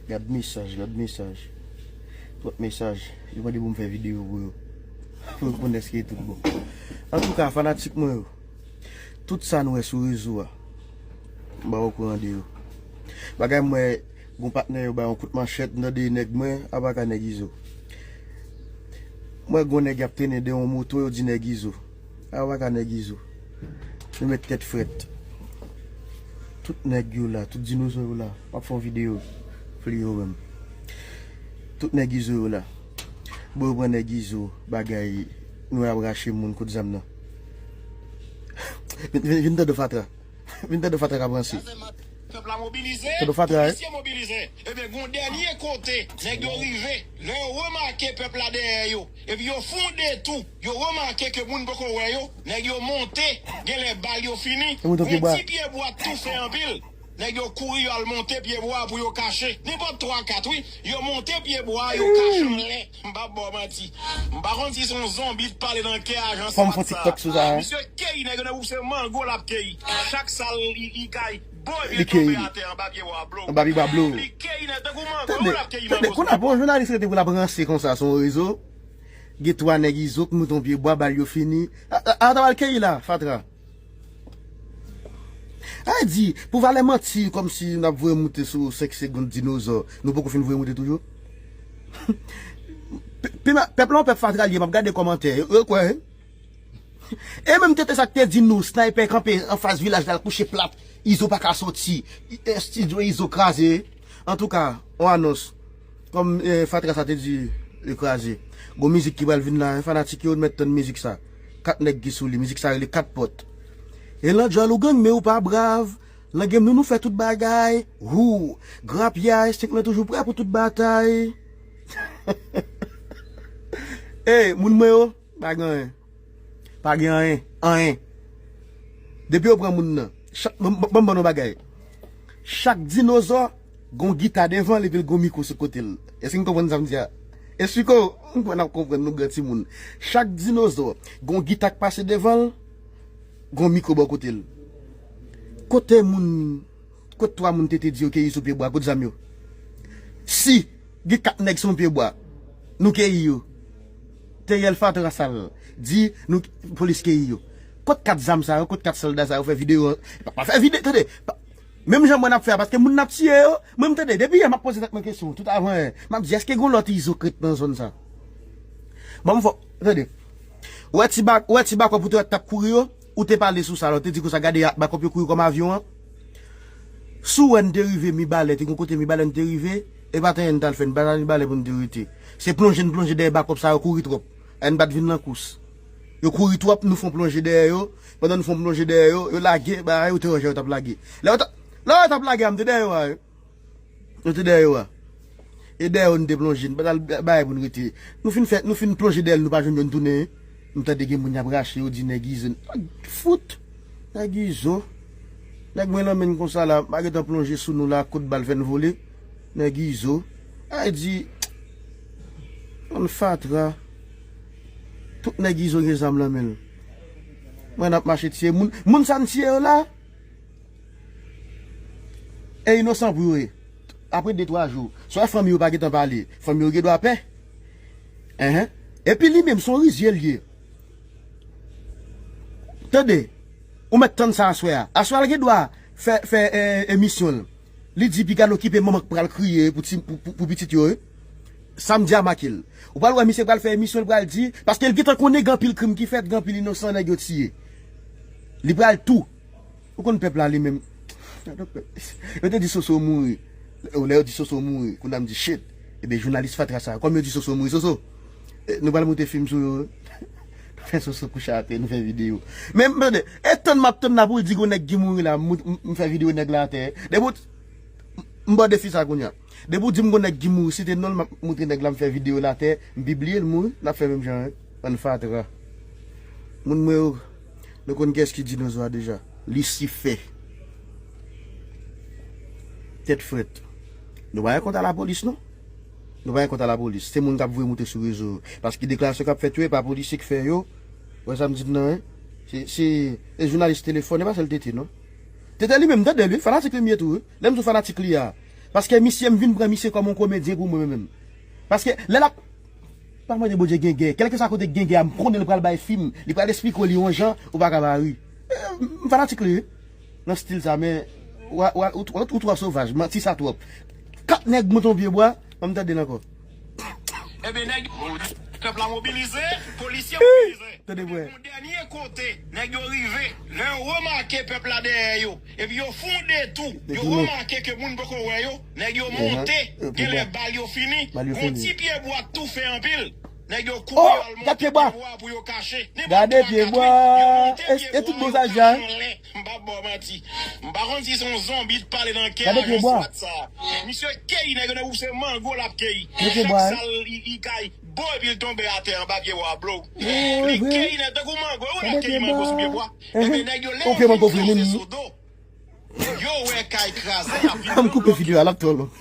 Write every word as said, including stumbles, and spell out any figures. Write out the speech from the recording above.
Gad mesaj, gad mesaj. Twòp mesaj. Yo mande pou m fè videyo pou yo. Pou yo konn èske tout bon. Antouka, fanatik mwen yo, tout sa nou wè sou rezo a, m pa okouran de yo. Bagay m wè, gon patnè yo bay yon kout manchèt, m tande nèg mwen, apa ka nèg Izo. M wè gon nèg y ap trennen de yon moto, yo di nèg Izo. Apa ka nèg Izo. Nou met tèt frèt. Tout nèg yo la, tout dinozo yo la. M ap fè yon videyo pou li yo menm. Tout nèg Izo yo la. Bon, yo pran nèg Izo, bagay, nou ap rache moun kot zam nan. Vin, vin, vin tande fatra. Vin tande fatra k ap ranse. Pèp la mobilize, polisye mobilize. Ebyen, gon dènye kote, nèg yo rive. Lè yo remake pèp la dèyè yo, epi yo fè yon detou, yo remake ke moun poko wè yo, nèg yo monte, genlè bal yo fini, gon ti pye bwa toufe anpil. Nèg yo kouri, yo al monte pye bwa pou yo kache. Nenpòt twa, kat, wi. Yo monte pye bwa, yo kache anlè. M p ap ba w manti. M pa konn si se yon zonbi t pale nan kè ajan sou WhatsApp. Fò m fè yon TikTok sou sa, wi. Misye keyi nèg yo nan group, se mango l ap keyi. Chak sa l, li, li kay, boy, li tonbe atè anba pye bwa blo. Anba pye bwa blo. Li keyi nèg tankou mango, l ap keyi mango. Tande, tande, kounye a, pou yon jounalis rete pou l ap ranse konsa sou yon rezo, gen twa nèg Izo k moute yon pye bwa, bal yo fini. A, a, a, ta pral keyi la, fatra. A di, pou valè manti, kòmsi n ap voye moute sou senk segonn dinozò, nou poko fin voye moute toujou? Pe-, pe-, pèp la, yon pèp fatra l ye, m ap gade kòmantè, yo, yo kwè, wi. E menm tete sa k te di nou, snaypè kanpe anfas vilaj la, l kouche plat, Izo pa ka soti, estidyo Izo kraze. Antouka, on anons. Kòm, eh, fatra sa te di, li kraze. Gon mizik ki pral vin la, en, fanatik yo, mèt tann mizik sa. Kat nèg ki sou li, mizik sa rele Kat Pòt. E lan djòl ou gang, men ou pa brav. Lan game nou, nou fè tout bagay. Hou, grapyay, senk lan toujou prè pou tout batay. Ey, moun mwen yo, pa gen anyen. Pa gen anyen, anyen. Depi yo pran moun nan, chak, ban m, ban m, ban m ban nou bagay. Chak dinozò gon gita devan l epi l gon mikwo sou kote l. Èske n konprann sa m di a? Esplike w, m kwè n ap konprann nou gran timoun. Chak dinozò gon gita k pase devan l, gon mikwo bò kote l. Kote moun, kot twa moun te te di yo keyi sou pye bwa, kot zam yo? Si gen kat nèg sou yon pye bwa, nou keyi yo. Teriel fatra sal di nou polis keyi yo. Kot kat zam sa yo, kot kat sòlda sa yo fè videyo an? Pa, pa fè videyo, tande. Pa, menm jan mwen ap fè a, paske moun n ap tiye yo, mwen m tande, depi yè m ap poze tèt mwen kesyon, tout avan yè, m ap di, èske gon lòt Izo k ret nan zòn sa? Ban m fò, tande. Ou wè ti ba, ou wè ti bakòp ou te wè t ap kouri yo? Ou te pale sou sa la, ou te di konsa, gade bakòp yo kouri kòm avyon an. Si w wè n te rive Mibalè, te gon kote Mibalè n te rive, e pa t anyen n t al fè, n pa t al Mibalè pou n te rete. Se plonje n plonje dèyè bakòp sa yo kouri twòp. N pa t vin nan kous. Yo kouri twòp, nou fè yon plonje dèyè yo. Pandan nou fè yon plonje dèyè yo, yo lage, ba, yo te wè jan yo t ap lage. Lè yo t ap, lè yo t ap lage a, m te dèyè yo a, wi. Nou te dèyè yo a. E dèyè yo nou te plonje, nou pa t al ba-, bay pou nou rete. Nou fin fè, nou fin plonje dèyè l, nou pa jwenn yo, nou tounen. Nou tande gen moun y ap rache, yo di nèg Izo. Fout! Nèg Izo. Nèg mwen lan men konsa la, m pa gentan plonje sou nou la, kout bal fè n vole. Nèg Izo. Ay di, yon fatra. Tout nèg Izo gen zam lan men l. Mwen n ap mache tiye moun. Moun sa n tiye yo la, e inosan pou yo ye. Apre de twa jou, swa fanmi yo pa gentan pale, fanmi yo gen dwa pè. Enhen. Epi li menm, se yon rizye l ye. Tande, ou mèt tann sa aswè a. Aswè a, l gen dwa fè, fè, eh, emisyon l. Li di, piga l okipe manman k pral kriye pou ti, pou, pou, pou pitit yo, wi. Samdi a make l. Ou pral wè misye pral fè emisyon, l pral di, paske l gentan konnen gen anpil krim ki fèt, gen anpil inosan nèg yo tiye. Li pral tou. Ou konn pèp la li menm. Yo te di Soso mouri. Lè yo di Soso mouri, kounye a m di, shit. Ebyen, jounalis fatra sa, kòm yo di Soso mouri, Soso, eh, nou pral moute fim sou yo. Nou fè Soso kouche atè, nou fè videyo. Men, men, e tann m ap tann la pou w di gon nèg ki mouri la, m, m, m fè videyo nèg la atè. Depi w, m ba w defi sa kounye a. Depi w di m gon nèg ki mouri, site non l, m ap montre nèg la, m fè videyo l atè, m pibliye l mouri, l ap fè menm jan, wi. Bann fatra. Moun mwen yo, nou konn kiyès ki dinozo a deja. Lisifè. Tèt frèt. Nou pa gen kont a lapolis, non. Nou pa gen kont a lapolis. Se moun k ap voye moute sou rezo yo. Paske deklarasyon k ap fèt yo, e pa polisye k fè yo. Ou wè sa m di n nan, wi. Se, se, se jounalis telefòn, e pa sèl Tete, non. Tete li menm, tande l, wi. Fanatik li m ye tou, wi. Lè m di w fanatik li a, Paske misye, m vin pran misye kòm yon komedyen pou mwen menm. Paske lè l ap, pa mande Bondye gen gè. Kèlkeswa kote gen gè a, m konnen l pral bay fim. Li pral esplike w li yon jan, ou pa ka pa ri. Eh, m fanatik li, wi. Nan stil sa, men, ou, ou, ou, ou, ou twò sovaj, manti sa twòp. Kat nèg monte yon pye bwa, ban m tande l ankò. Ebyen, nèg yo, pèp la mobilize, polisye mobilize. Tande, bwè. Yon dènye kote, nèg yo rive. Lè yo remake pèp la dèyè yo, epi yo fè yon detou, yo remake ke moun poko wè yo, nèg yo monte, genlè bal yo fini, gon ti pye bwa toufe anpil. Nèg yo kouri al monte pye bwa pou yo kache. Gade pye bwa. E tout bon sa, Jan. M p ap ba w manti. M pa konn si se yon zonbi t pale nan kè a jan swat sa. Misye keyi nèg yo nan ou se mango l ap keyi. Chak sa li, li kay bo epi l tonbe atè anba pye bwa blo. Li keyi nèg tankou mango. Ou wè l ap keyi mango sou pye bwa. Ebyen nèg yo lè yo fin kraze sou do. Yo wè kay kraze, y ap vin. An m koupe videyo a, l ap twò long.